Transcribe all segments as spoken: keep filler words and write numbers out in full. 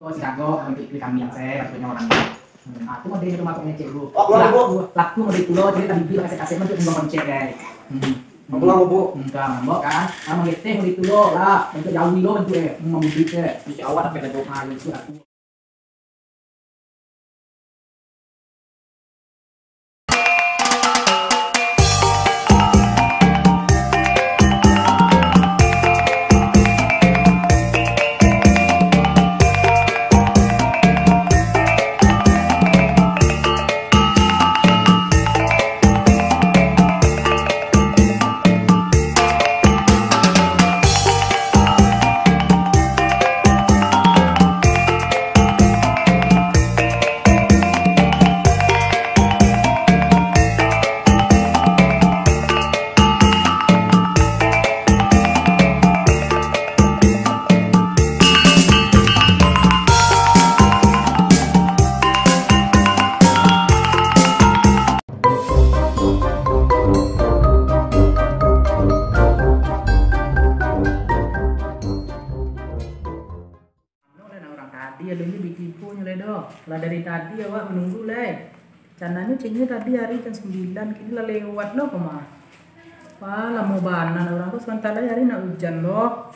Ko si Jago, nanti pilih kami, saya maksudnya orang ni. Hmm, aku mau dia rumah kau ngecek dulu. Aku lah, Bu. Laku, laku mau dia pulau, jadi tadi dia kasih-kasih nanti tinggal koncek, guys. Hmm. Aku lah, Bu. Hmm, kan, ngambek kan? Ah, manggeteh mau dia pulau lah. Bantu jauh lo, bantu, eh, mau mudik, eh. Mesti awak sampai Jago. Ah, itu aku. Anu lah, nak urang tadi, alun nyo bitibo nyo lai doh. Lah dari tadi awak manunggu lai. Cananyo ceknyo tadi ari jam sambilan, kini lah lewat lo ko mah. Wah, lamo bana nak urang ko, sabanta lai ari nak ujan lo.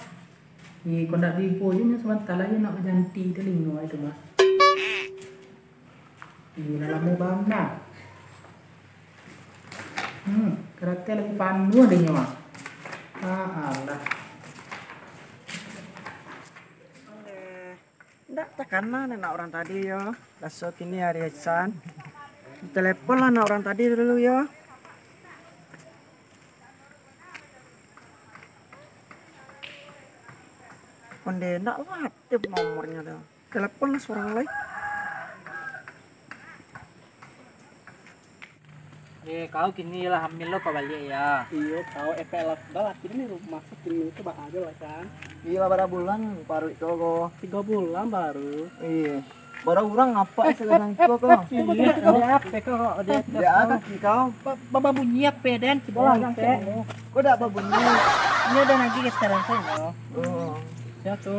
Ih, kok ndak tibo juo nyo, sabanta lai nak bajanti talingo itu mah. Ih, lah lamo bana. Hmm, karateh lagi panuah deh nyo mah. Ah, alah. Ndak takana dek nak urang tadi yo. Raso kini ari arisan. Telepon lah nak urang tadi dulu yo. Onde ndak lah aktif nomornyo tu. Telepon lah surang lai. Eh, kau kini lah hamil lo, kau baliak ya? Iyo, kau efek lah, dah lah, kini rumah sakit ini tu bah aja lah kan. Iyo, bara bulan baru itu ko? Tigo bulan baru. Iyo. Bara urang apa eh, eh, eh, eh, ko? Iyo, ada apa ko? Ada apa? Dia ada kaki kau? Ba-, ba-, babunyi apa den? Cubo lah, angkek. Kok dak babunyi? Ini ada lagi getaran sajo. Oh. Siapa tu?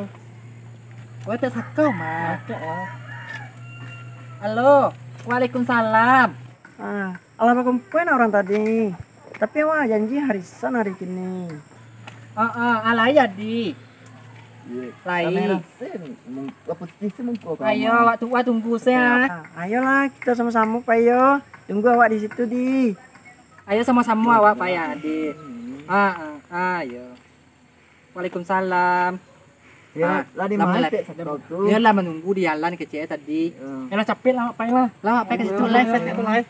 Wah, tak sakau mah. Angkek lah. Halo, waalaikumsalam. Ah, alah bakumpua nak urang tadi. Tapi awak janji arisan ari kini. Ah, ah, alai jadi. Iyo. Lai. Kamera sen, mung-, putih se muko kau. Ayo, mah. Awak tu, awak tunggu se, ah. Ah, ayolah, kita samo-samo pai yo. Tunggu awak di situ, di. Ayo samo-samo awak pai, Adit. Hmm. Ah, ah, ayo. Waalaikumsalam. Ya, ah, lah di mana kecek sakau tu? Iyo lah, manunggu di jalan kecek tadi. Hmm. Yalah, capek lah, awak pai lah. Lah, awak pai ka situ lah. Ayo, ayo, ayo.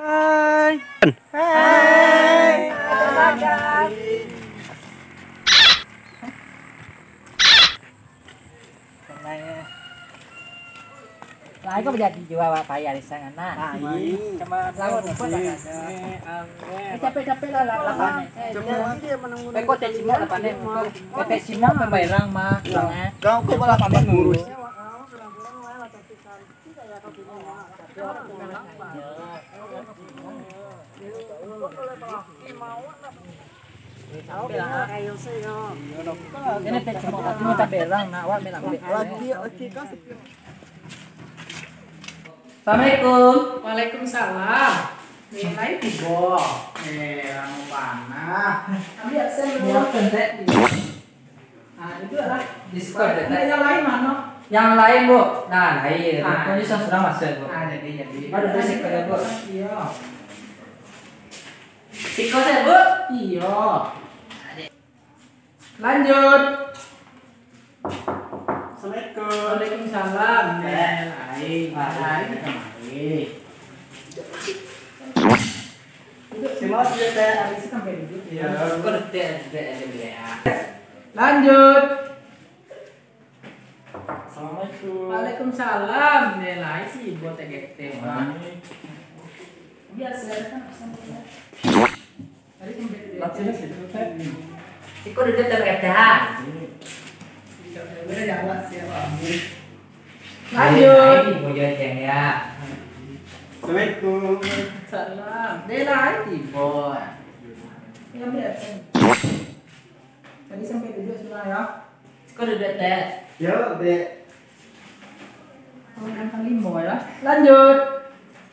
Hai. Hai. Lai ko jadi juo awak pai arisan anak. Lai. Cuma lawan rumput lah ada. Eh, capek-capek lah, lah, lapan. Beko cek cimok lapan. Beko cimok pambayaran mah. Kau kok malah pandai ngurus. Ini teh cuma waktu minta berang, nak awak bilang. Laki, laki kan sepi. Assalamualaikum. Waalaikumsalam. Nilai tibo. Eh, lamo bana. Ambil absen dulu. Ambil absen, Tek. Ah, itu lah. Diskon, Tek. Yang lain mano? Yang lain, Bu. Nah, lain. Ah. Pokoknya sudah masuk, Bu. Ah, jadi, jadi. Aduh, berisik pada, Bu. Iya. Siko sajo, Bu? Iyo. Lanjut. Assalamualaikum. Waalaikumsalam. Eh. Nilai. Nilai kamari. Duduk sini. Terima kasih, Teh. Habis itu sampai duduk. Iya. Kok Teh, Teh, Teh, Teh, ya. Lanjut. Assalamualaikum. Waalaikumsalam. Nilai si ibu teh geteh, Mak. Baik. Biasa kan sama dia. Tadi kan beda. Laksana situ, Teh. Iko duduk terkadang. Udah jawab siapa? Lanjut. Nilai ibu jajang ya. Assalamualaikum. Salam. Nilai ibu. Yang biasa. Jadi sampai duduak surang yo. Siko duduak, Tek. Yo, Dek. Oh, yang kalimo yo. Lanjut.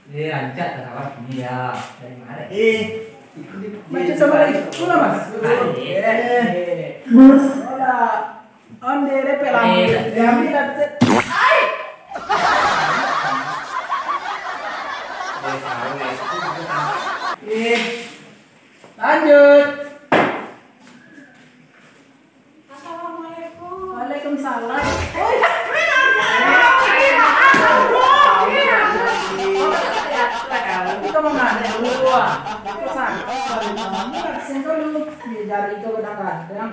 Eh, rancak tasawak ini yo. Dari mana? Eh, ikut di. Baca sama lagi. Ulang, Mas. Ulang. Eh. Ulang. Onde repek lampu. Eh. Diambil lah, Tek. Ai. Eh, lanjut. Assalamualaikum. Waalaikumsalam. Oi. Kita mau ngadek dulu, ah. Aku sakit. Ini vaksin dulu. Di jari itu kadang-kadang.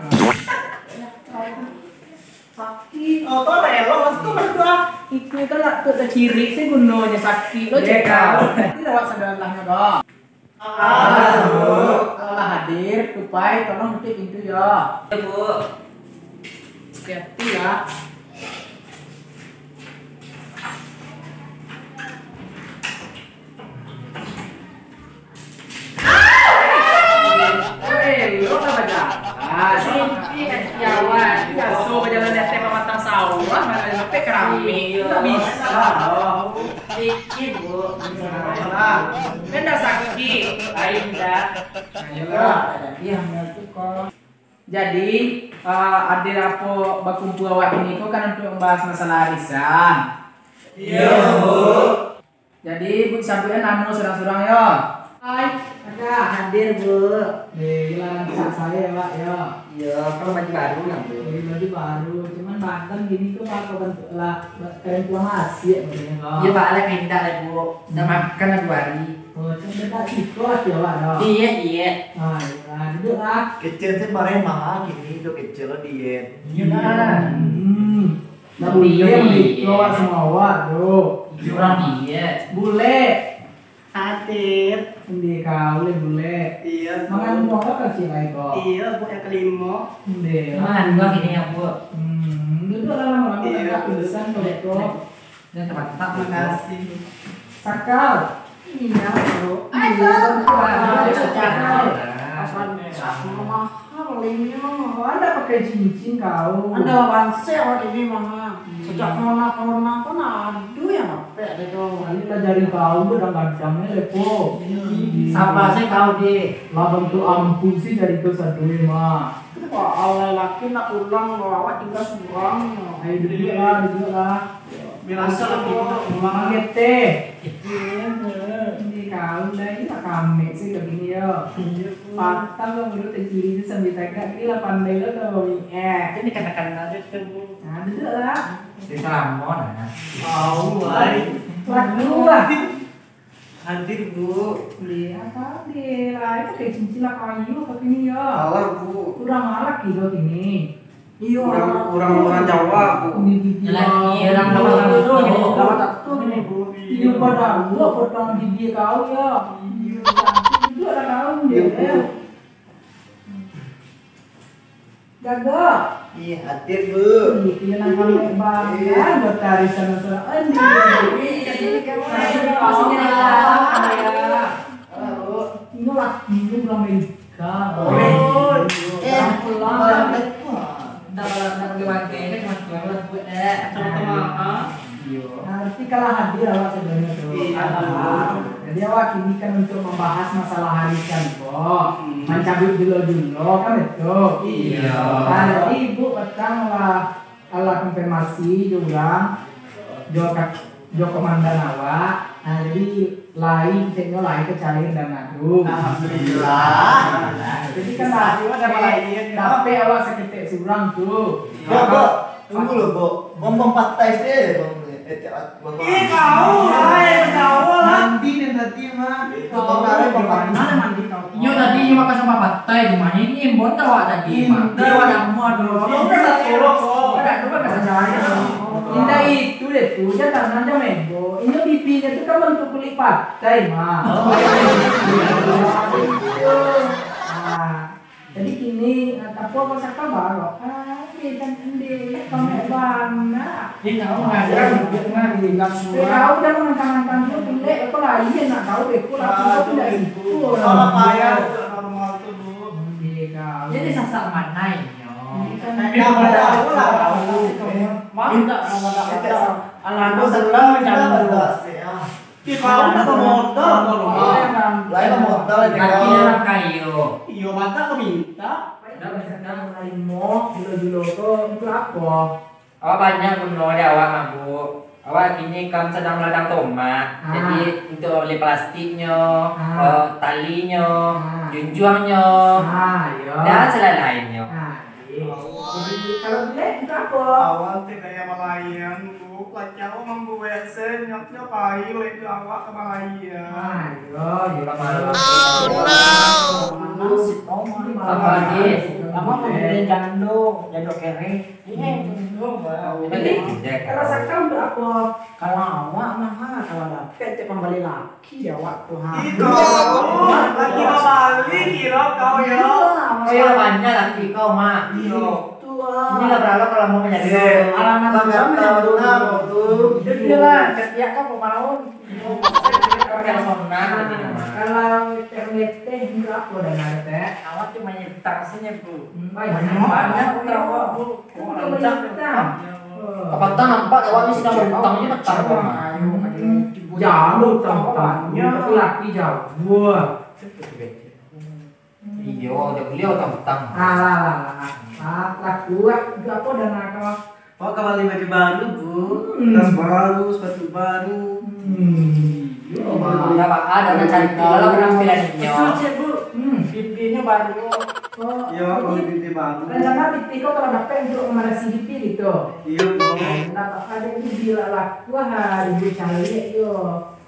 Sakit. Oh, tuh relo, maksud tuh berdua. Itu kan lah tuh kiri sih gunanya sakit. Lo cek tahu. Nanti lewat sandalahnyo, dong. Halo. Kalau lah hadir, tupai, tolong buka pintu, yo. Iya, Bu. Hati-hati, ya. Eh, lo apa dah? Ah, sini kan kiawan. Biaso bajalan di ateh pamatang sawah, malah sampai kerami. Nggak bisa, loh. Dikit, Bu. Kan dah sakit. Lain dah. Ayolah. Iya, benar tuh, kok. Jadi, eh, hadir apo bakumpua awak kini ko kan untuk membahas masalah arisan. Iya, Bu. Jadi, Bu, sabuikkan namo surang-surang, yo. Hai, ada hadir, Bu. Eh, lah, rancak sayo, Pak, yo. Iya, kalau baju baru lah, Bu. Eh, baju baru, cuman badan gini ko, Pak, kok bentuk lah, keren pulang masih, ya, begini, kok. Iya, Pak, lah, pindah lah, Bu. Dah makan lah dua hari. Oh, cuman tak siko lah, yo, Pak, yo. Iya, iya. Ah, iya, duduk lah. Kecil tu barang mahal kini tu, kecil lo diet. Iya, Pak. Hmm. Lah, bule, bule, kau awak sama awak tu. Iya, urang diet. Bule. Hadir. Endi kau, le, bule? Iya, Bu. Mangan buah apa, Cik, lai, kok? Iya, Bu, yang kelima. Endi. Mangan buah kini, ya, Bu. Hmm, duduk lah lama-lama, iya, tak ada tulisan, kok, kok. Dah tempat-tempat. Makasih. Sakal. Iya, Bu. Iya, Bu. Sakal. Asal, asal mahal inyo. Anda pakai cincin kau. Anda bansek awak ini mah. Sejak corona-corona pun aduh yang ngepek deh tu. Ini lah jari kau tu kadang-kadang ni, Lepo. Iya. Sabar sih kau, Dek. Lah bantu ampu sih jari kau sadoi mah. Wah, alai laki nak pulang, lo awak tinggal surang. Ayo duduk lah, duduk lah. Biasa lah, Bu. Mangete. Iya, Bu. Ini kau dah, ini lah kamek sih kayak gini, yo. Iya, Bu. Patah lo, mulut kecil itu sambil tagak, ini lah pandai lo, tuh, Mami. Eh. Ini katakan aja tuh, Bu. Nah, duduk lah. Di Salambon, nah. Tahu, ai. Lagu lah. Hadir, Bu. Iya, apa deh lah, itu kayak cincin lah kayu apa kini ya. Alah, Bu. Kurang alat gitu kini. Iya, urang, urang, urang Jawa, Bu. Ini gigi. Yalah, iya, urang Jawa. Jawa tak tahu ini, Bu. Iya, pada gua potong gigi kau ya. Iya, cantik juga lah kau. Iya, Bu. Gaga. Iya, hadir, Bu. Iya, iya, nang kami bangga, iya, buat dari sana-sana. Aduh. Iya, iya, iya. Halo, Bu. Inilah, ini ulang Amerika. Oh. Eh, pulang. Ndak, ndak pakai pakai, kan cuma tuan lah, Bu, eh. Sama-sama, ah. Iyo. Nah, berarti kalah hadir awak sebenarnya tu. Iya. Ah, jadi awak kini kan untuk membahas masalah arisan ko. Hmm. Mencabut julo-julo kan itu. Iya. Nah, jadi ibu petang lah, lah konfirmasi jo urang, jo ka-, jo komandan awak. Nah, jadi lai, ceknyo lai ke cair dan madu. Alhamdulillah. Jadi kan lah, tapi awak saketek surang tu. Iya. Tunggu lo, Bo. Ngomong patai se, Bang. Eh, kau, hai, ketawa lah. Mandi dan tadi mah. Itu kau kare mandi kau. Inyo tadi inyo makan sampah patai, rumah ini imbon awak tadi mah. Dia awak nama dulu. Kau udah tak tolok kau. Ada dua kan saja. Indah itu deh tu, dia tanam dia membo. Inyo bibirnya tu kan bentuk kulit patai mah. Oh. Ah. Jadi kini, eh, tapo pasaka barok. Ah, dia kan ende, pamek bana. Dia tahu ngajar juga mah. Dia tahu dah mantang-mantang tu, pilek, apa lain nak tahu, beko lah, kita pun dah ikut. Kalau payah, normal tu, Bu. Ende kau. Jadi sasak mana inyo? Mantap, mantap, mantap. Alah, aku senang macam tu. Ih, kau nak modal, kau. Lain modal ni, kau. Laki orang kayo. Iyo, mantap kau minta. Dah minta. Limo, julo-julo tu, untuk apa? Awak banyak guno di awak mabuk. Awak kini kan sadang ladang tomat. Ah. Jadi, untuk beli plastiknyo, ah, eh, talinyo, ah, junjuangnyo, ah, iyo, dan selain-lainnyo. Ah, iyo. Kalau beli, untuk apa? Awak ti daya malayan, Bu. Laki awak mambuek se, nyo, nyo pai lek jo awak ka malayan. Ah, iyo, iyo. Manang si Tom, manang. Apa lagi? Lamo pamilihan jando, jando kere. Jadi, kalau sakau untuk apa? Kalau awak mah, ha, kalau dapek cek pambali laki awak tu, ha. Iko, laki pambali kiro kau, yo. Iyo, banyak laki kau, Mak. Iyo. Tu, ah. Inilah beralo kalau mau menjadi. Alamat kau menjadi. Iyo, lah, ketiak kau mau. Kalau ngeteh-ngeteh, enggak apa dah ngeteh. Awak cuma nyetak saja, Bu. Hmm, banyak. Banyak utang awak, Bu. Oh, rancak. Utang. Kapatang nampak awak ni sedang berutang ni, patang, Bang. Jauah utang, Bang. Tapi laki jauah. Iyo, dak buliah utang-utang. Alah, alah, alah. Ah, laku, ah, itu apa dana kau? Oh, ka bali baju baru, Bu. Hmm. Tas baru, sepatu baru. Hmm. Yo, Bang. Dah, Bang, ado nak cari kalau penampilan inyo. Betul, cek, Bu. Hmm. Pipihnyo baru. Oh, iyo, jadi bali pipi baru. Rencana pipi kau kalau dapek untuk memarasi pipi gitu. Iyo, Bu. Nah, Bang, ado yang dibilang laku, ha, ibu caliak yo.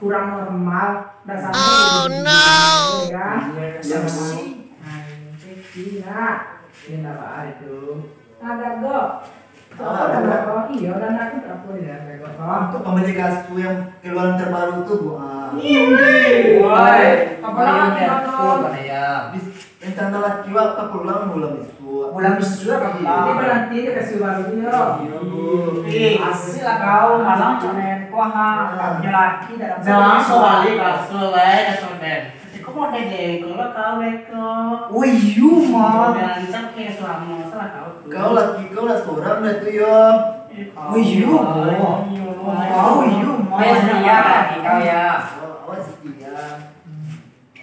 Kurang normal, dasarnya. Oh, no. Kan? Iya, iya. Nah, itu sih, nah. Ini apa itu? Ada go. Apa ada go? Iya, dan aku tak apa ya, ada go. Untuk pembeli kasur yang keluaran terbaru tuh, Bu. Ah. Iya. Woi, apa lagi? Iya, tuh, ada ya. Rencana laki wak ka pulang bulan isuak. Bulan isuak ka pulang. Ini berarti dia kasih baru dia. Iya, Bu. Ih, asik lah kau, malang cak nen. Wah, punya laki dah dapat. Jangan so balik kasur, eh, kasur nen. Kau mau dede, kalau kau beko. Oh, iyo, mah. Jangan cak kayak selama salah kau tuh. Kau laki kau lah seorang dah tu, ya. Oh, iyo, mah. Kau, iyo, mah. Kau setia laki kau, ya. Awak setia.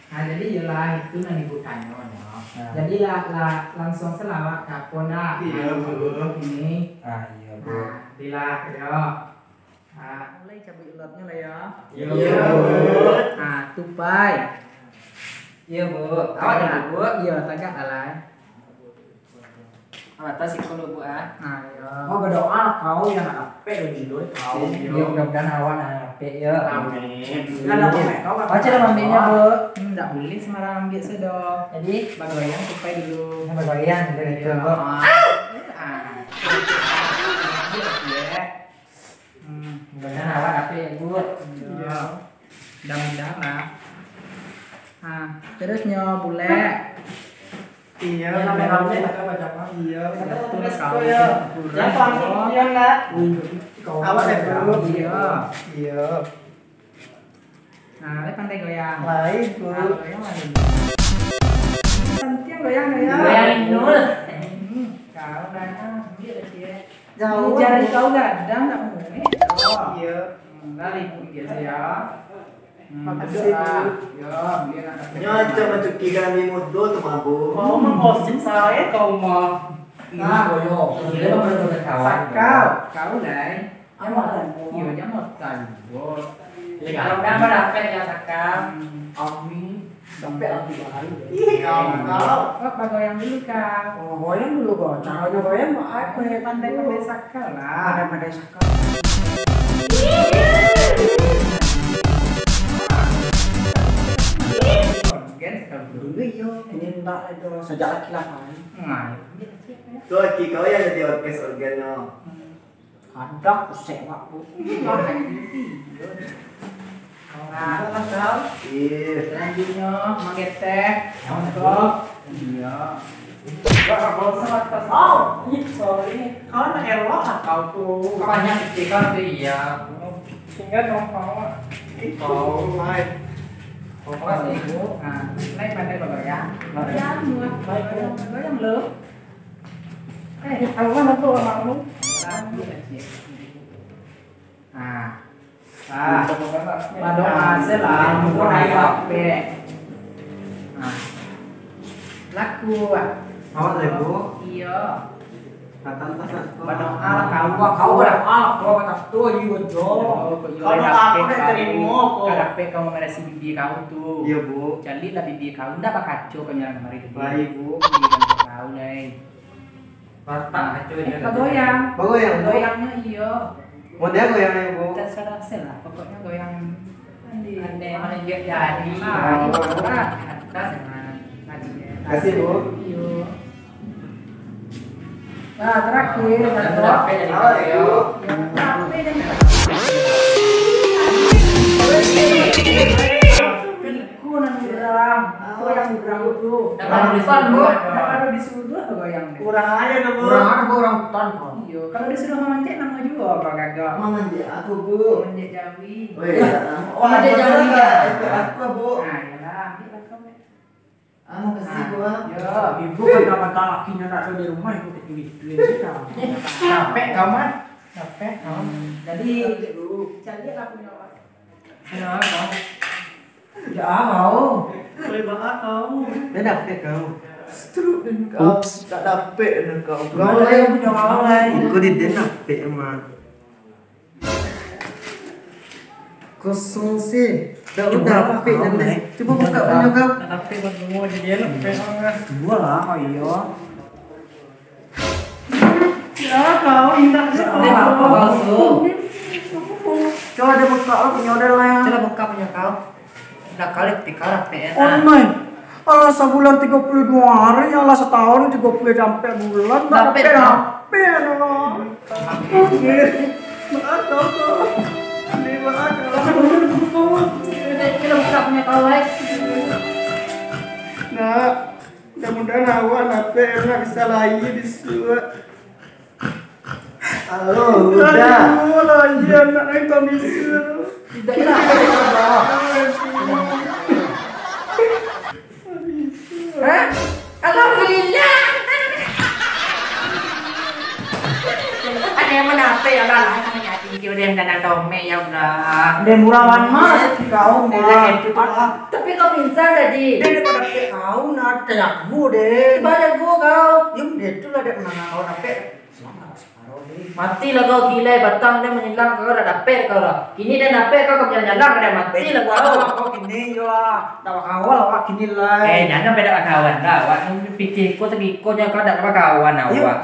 Nah, jadi iyolah itu nan ibu tanyo nyo. Nah. Jadi lah, lah, langsuang se lah awak ka pon dah. Iya, Bu. Ini. Ah, iya, Bu. Nah, bila yo. Ah, mulai cabuik ulapnyo lah yo. Iya, Bu. Ah, tupai. Iya, Bu. Awak dah, Bu. Iya, tagak lah lah. Atas iko dulu, Bu, ah. Nah, iyo. Oh, berdoa kau yang nak dapek lagi, doi, kau. Iyo, mudah-mudahan awak nak dapek, ya. Amin. Lah, nak dapek kau, Pak. Baca dah mambinyo, Bu. Hmm, ndak boleh sembarang ambil se doh. Jadi? Bagoyang tupai dulu. Nah, bagoyang dulu, Bu. Ah. Ah. Hmm. Mudah-mudahan awak dapek, Bu. Iyo. Mudah-mudahan lah. Nah, terus nyo bulek. Iya, rame-rame, macam-macam. Iya, terus kau ya. Jangan panik, iya, nak. Awak deh, Bu. Iya. Iya. Nah, lai pandai goyang. Lain, Bu. Nah, goyang lain. Santiang goyang, goyang. Goyang, Inul. Hmm, kau dah ambil lagi, ya. Jauh. Jari kau gadang, nak mungkin. Iya. Hmm, lari, Bu, biasa ya. Hmm, makasih, Bu. Yo, dia nak kata. Nyo macam macuki kami mudo tu, mah, Bu. Kau mah gosip sae kau mah. Nah, boyo. Dia mah pernah kawan. Sakau, kau, Dai. Amat, Dai. Iyo, dia mau tadi, Bu. Kalau dah berapa dia sakau? Hmm, kami sampai lagi hari. Ih, kau, kau. Kau goyang dulu, kau. Oh, goyang dulu, kau. Caranya goyang, apa ya? Pandai-pandai sakau lah. Pandai-pandai sakau. Dulu yo, ini ndak itu sajak laki lah kan. Nah, tu laki kau yang jadi orkes organnya. Ada kusek waktu. Nah, selanjutnya manggetek. Mantap. Iya. Enggak, enggak usah atas. Oh, ih, sorry. Kau nak elok lah kau tu. Banyak pikir kau tu, iya. Tinggal dong kau. Ih, kau, hai. Kau pas ibu. Nah, naik pandai bagoyang. Bagoyang, bagoyang, bagoyang lu. Eh, awan aku orang lu. Ah. Ah. Badoa se lah, muko naik rapek. Ah. Laku, ah. Awak laku? Iyo. Badoa lah kau, kau badoa lah kau, kata tu, iyo, jo. Iyo, iyo, kalau aku dah tarimo ko. Kadapek kau mamarasi bibi kau tu. Iyo, Bu. Caliak lah bibi kau, ndak bakaco kau nyo kamari tu. Baik, Bu. Bibi kau lai. Batak kaco. Eh, je. Bagoyang. Bagoyang, Bu. Goyangnyo iyo. Model goyangnyo, Bu. Terserah se lah, pokoknyo goyang. Aneh, manunjuak jadi. Ah, iyo. Atas. Terima kasih, Bu. Iyo. Nah, terakhir, nah, Bapak. Terakhir dari Bapak. Apa ini? Iku nan urang, itu yang urang tu. Dah baru disuruh, Bu. Dah baru disuruh goyang deh. Kurang aja dong, Bu. Kurang aja, Bu, orang hutan, Bu. Iyo, kalau disuruh mamancek, namo juga apa gagak? Mamancek aku, Bu. Mamancek jawi. Oh, iya. Oh, mamancek jawi, ya. Aku, Bu. Nah, iyalah, ambil lah kau, ya. Ah, makasih, Bu, ah. Ya, ibu kan dapat lakinya nak ada di rumah, ibu kecil-kecil aja. Capek, kawan. Capek, kawan. Jadi, cari lah punya awak. Kenapa? Ya, kau. Boleh banget kau. Dia dapet kau. Stroke dan kau. Ups. Tak dapet dan kau. Kau lah yang punya kau lah. Kau di dia dapet, emang. Kosong sih. Dah, cuba udah, buka dapet kau, dan deh. Cuba buka punya kau. Tak dapet buat bunga jadi elok, hmm. Cuba lah, kau iyo. Ya, kau indak. Dia apa kau tu? Coba dia buka lah punya, udah lah. Coba buka punya kau. Dah kali tiga lah, P N. Oh, my. Alah, sabulan tigo puluah duo hari, alah, satahun tigo puluah sampai bulan, tak dapet. Dapet, dapet, alah. Maaf, kau, kau. Ini maaf, kau. Kita buka punya kau, eh. Nak. Mudah-mudahan awak dapek anak bisa lahia di suak. Halo, udah. Aduh, lahia anak lain kau bisa. Tidak, tidak. Hah? Alhamdulillah. Ada yang menapik, ya Allah, lah, kami hati dia, dia yang dandan domek, ya Allah. Dia murahan mah, kau mah. Dia yang itu, ah. Tapi kau pingsan tadi. Dia daripada pek kau, nah, tanya aku deh. Ibarat gua kau. Ya, dia tu lah dia menang kau dapek. Matilah kau gilai batang, dia menyilang kau dah dapek kau dah. Kini dia dapek kau, kau jalan-jalan kau dah matilah kau. Kau kini yo lah. Dak bakawan awak kini lai. Eh, jangan sampai dak bakawan dah. Awak ni pikir ko sagiko nyo kau dak bakawan awak.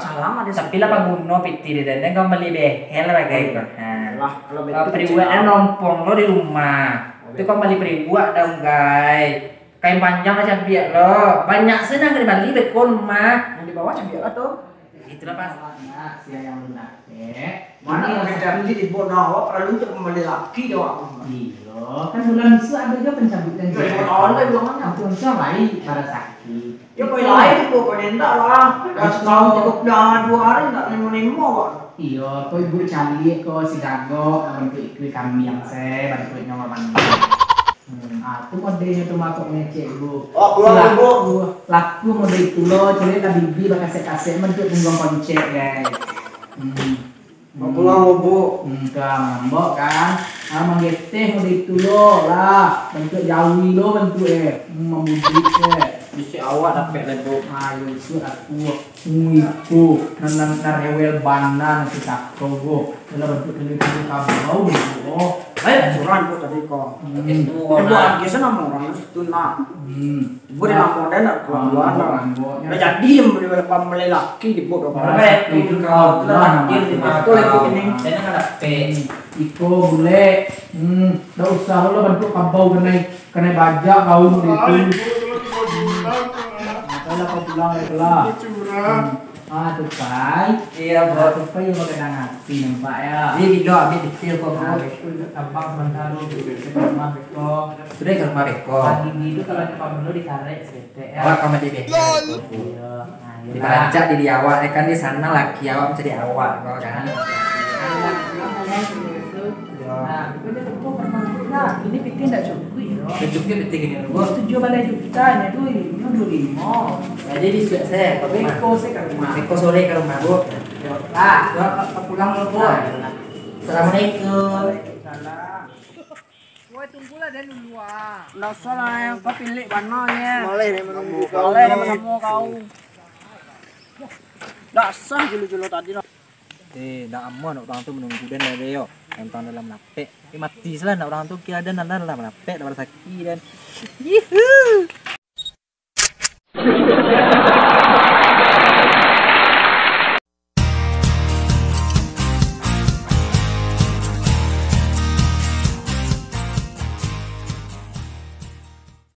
Tapi lah paguno pitih dia, dan kau bali behel bagai kau. Ha. Lah, kalau begitu peribuak nyo nompong lo di rumah. Tu kau bali peribuak dah, unggai. Kain panjang lah cabiak lo. Banyak se nan ka dibali beko rumah. Nan di bawah cabiak lah tu. Itulah pas. Nah, sia yang lunak. Eh, mana kami cari di bono awak perlu untuk membeli laki dah awak. Iyo, kan bulan bisa ada juga pencabutan. Yo, lima tahun lah bilang mana. Untung lain pada sakit. Yo, kau lain tu kau ndak lah. Dah setahun tiga bulan, dua hari ndak nemo-nemo awak. Iyo, kau ibu caliak kau si gago, nak bantuak ikua kambiang se, bantuaknyo awak mandi. Hmm, ah, tu modelnyo tu mah kok ngecek, Bu. Oh, pulang, Bu. Laku model itu lo, cari lah bibi bakasek-kasek, bentuk tunggang koncek, guys. Hmm. Mau pulang, Bu. Hmm, kan, ngambok kan. Ah, manggeteh model itu lo, lah. Bentuk jawi lo, bentuk, eh. Hmm, mambudik, eh. Bisi awak dapek lah, Bu. Ah, yo, itu aku. Wiko, nan, nan, nan rewel bana nan si cako ko. Dalam bantuak telu-telu kabau ko. Ayo, curang ko tadi ko. Hmm. Eh, Bu, agak sana orang situ nak. Hmm. Bu, dia nak modal nak keluar nak. Nah, jadi yang boleh, boleh laki di Bu. Itu kau lah, takdir di Bu. Betul, itu kini. Saya nak dapek. Iko bule. Hmm, dak usah lo bantuak kabau kanai, kanai bajak kau itu. Masalah kau pulang ya lah. Curang. Ah, tu pai. Iyo, Bu. Ah, tu pai yang makan hati nampak ya. Jadi, bilo ambil detail kau, Bu. Ah, itu abang sebentar dulu, dulu ke rumah beko. Sudah ke rumah beko. Pagi itu kalau cepat dulu ditarik seketek ya. Awak kamar di beko. Iyo. Nah, iyo lah. Dibaca di awak, eh, kan di sana laki awak mencari awak, kau kan. Nah, itu. Iyo. Nah, itu dia tu pernah. Ini pitih ndak cukuik, yo. Ndak cukuik pitih gini, Bu. Tujuah baleh juta nyo tu, ini dua limo. Jadi, bisuak se ka rumah. Beko se ka rumah. Beko sore ka rumah, Bu. Yo lah. Yo, ka, ka pulang dulu, Bu. Nah, yo lah. Assalamualaikum. Waalaikumsalam. Woi, tunggulah den dulu, ah. Ndak usah lah, yang kau pilik bana je. Maleh dek manunggu kau. Maleh dek manunggu kau. Ndak sah julo-julo tadi, no. Eh, ndak amuah nak urang tu manunggu den dari yo. Nonton dalam lapek. Eh, mati salah nak urang tu, kira den dalam lapek, dalam saki den. Yuhu.